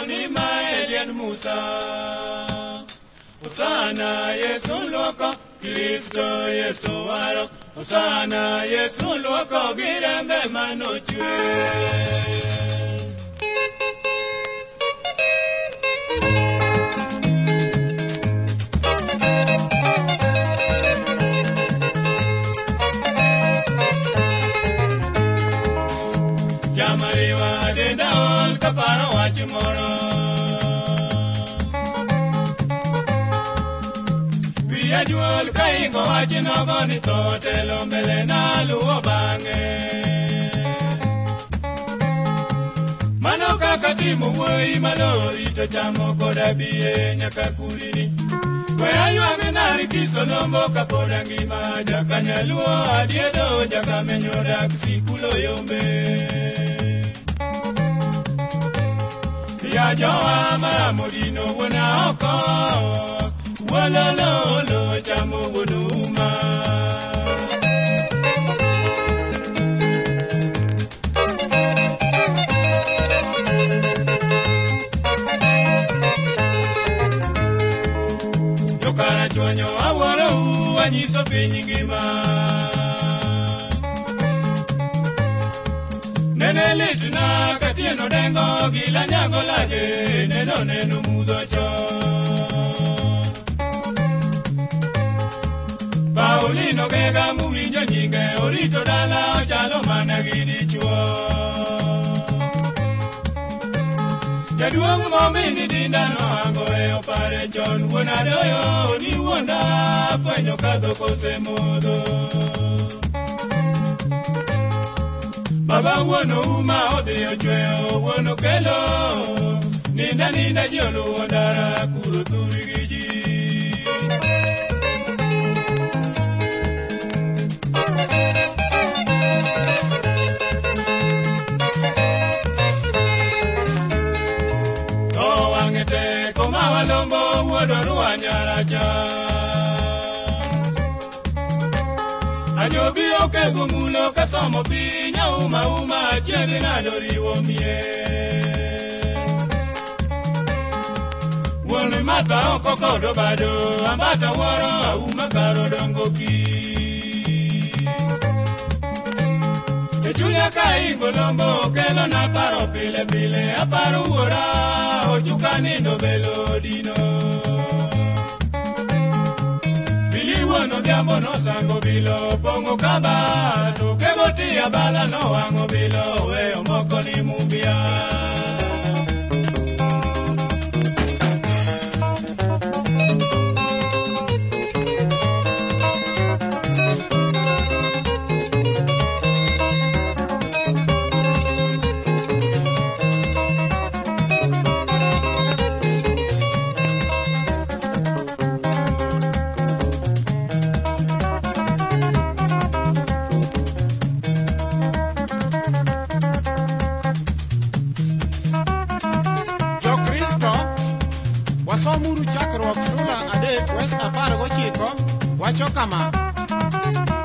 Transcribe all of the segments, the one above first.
ni mae liend Musa. Osana Yesu luoko, Kristo Yesu waro. Osana Yesu luoko gi rembe manochwe. Jamariwa denda ol kaparo wach moro. Wiya juol ka ingo wach nogo ni tho telo mbele na luwo bang'e. Mano kaka timo wuoyi malori to chamo koda biye nyaka kurini. We aywag nari kisolombo kapod angima, jakanyaluo adiedo jakamenyo dak sikulo yombe. Ya jowa maramodino wuona oko, wolololo chamo wuon uma. Jokarachuonyo awuorou anyiso piny ngima. Nene litna katieno dengo gila nyago laje, neno neno mudho chon. Paulino Gega muwinjo nyinge, orito dala ochalo mana gi dichuo. Jaduong' momini dinda nohango e opare chon, wuon adoyo ni wuonda fwenyo ka dhok osemodho. Baba wuon Ouma odhi ochweyo wuon Okelo, ninda ninda ji oluwo ndara kuro thur gi ji. To wang'e tek omawa lombo wuod Orua nyaracha. Ajobi okego mulo kasomo piny auma uma achiedh nado riwo mier. Wuon Martha oko kod Obado, ambata wuoro auma kar odongo ki. E chunya ka ingo lombo kelona paro pile pile, aparo wuora ochuka nindo belo dino. Bili wuon Odhiambo nosango bilo pong'o kamba, to kego tiya bala nowang'o bilo oweyo moko ni Mumbia. Jokristo, wasomuru chakruok sula 3 wes 19 wacho kama: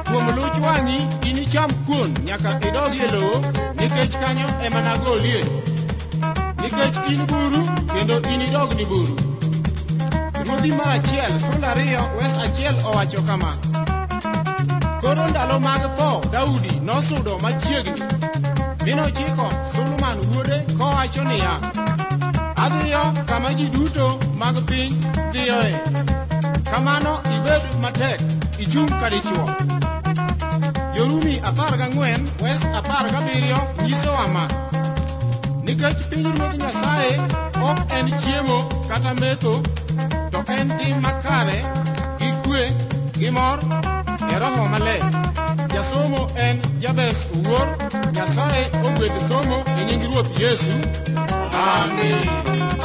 kuom luch wang'i inicham kuon nyaka idogi e lowo, nikech kanyo ema nagolie. Nikech in buru kendo inidog ni buru. Ruodhi mar 1 sula 2 wes 1 owacho kama: koro ndalo mag tho Daudi nosudo machiegni, mi nochiko Solomon wuode kowacho niya, adhiyo kama ji duto mag piny dhiyoe. Kamano ibed matek, ichung' ka dichuo. Jorumi 14 wes 17 nyisowa ma: nikech pinyruodh Nyasaye ok en chiemo kata metho, to en tim makare gi kwe gi mor e Roho Maler. Jasomo en Jabes Owuor. Nyasaye ogwedh somo e nying Ruoth Yesu. Amin.